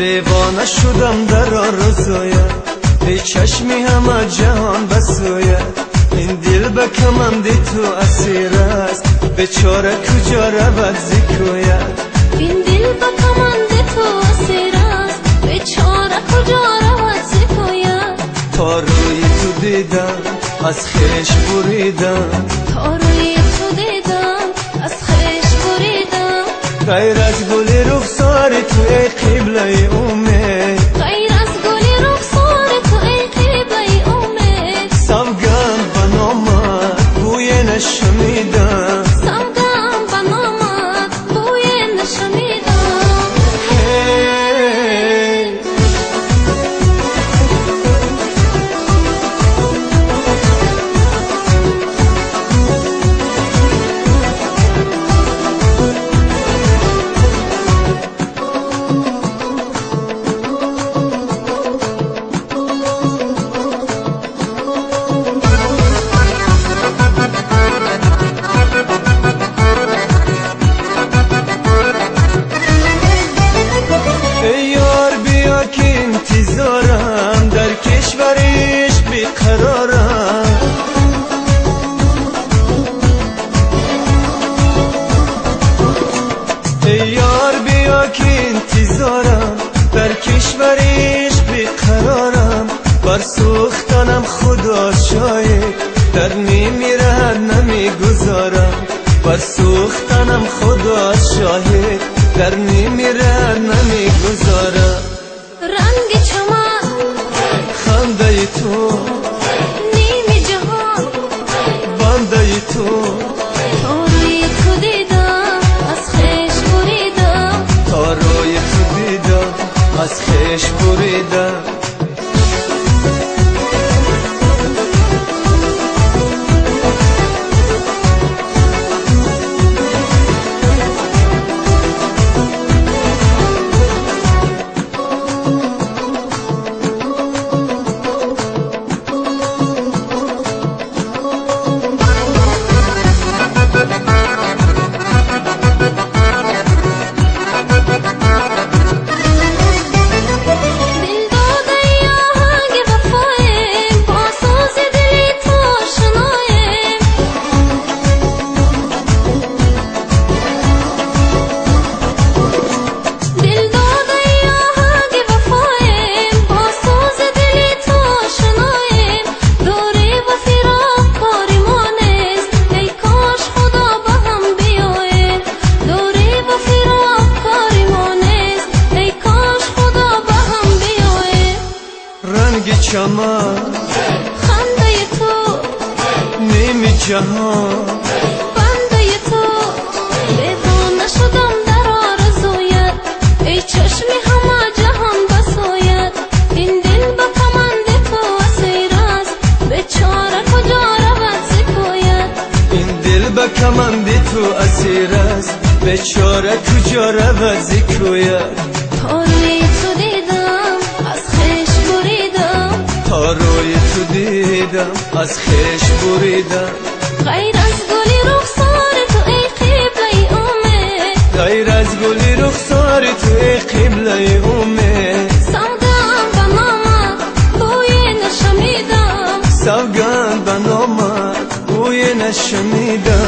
Девона шудам дар орзуят, эй чашми ҳама ҷаҳон басӯят. Ин дил ба каманди ту асир аст, бечора куҷо равад зи кӯят. Ин дил ба каманди ту асир аст, бечора куҷо равад зи кӯят. То рӯи ту дидам аз хеш буридам, то рӯи ту дидам аз хеш буридам. Ғайр аз гули рухсори ту эй қиблаи умед, ғайр аз гули рухсори ту эй қиблаи умед. Савганд ба номат бӯе нашунидам, савганд ба номат бӯе нашунидам. Эй ёр биё ки интизорам, дар кишвари ишқ беқарорам. Эй ёр биё ки интизорам, дар кишвари ишқ беқарорам. Бар сӯхтанам худо шоҳид, дар мемирад намегузорам. Бар сӯхтанам худо шоҳид, дар мемирад намегузорам. Ранги чаман, хандаи ту, ними ҷаҳон, бандаи ту. То рӯи ту дидам аз хеш буридам, то рӯи ту дидам аз хеш буридам. Ранги чаман, хандаи ту, ними ҷаҳон, бандаи ту. Девона шудам дар орзуят, эй чашми ҳама ҷаҳон басӯят. Ин дил ба каманди ту асир аст, бечора куҷо равад зи кӯят. Ин дил ба каманди ту асир аст, бечора куҷо равад зи кӯят. То рӯи ту дидам аз хеш буридам, то рӯи ту дидам аз хеш буридам. Ғайр аз гули рухсори ту эй қиблаи умед, ғайр аз гули рухсори ту эй қиблаи умед. Савганд ба номат бӯе нашунидам, савганд ба номат бӯе нашунидам.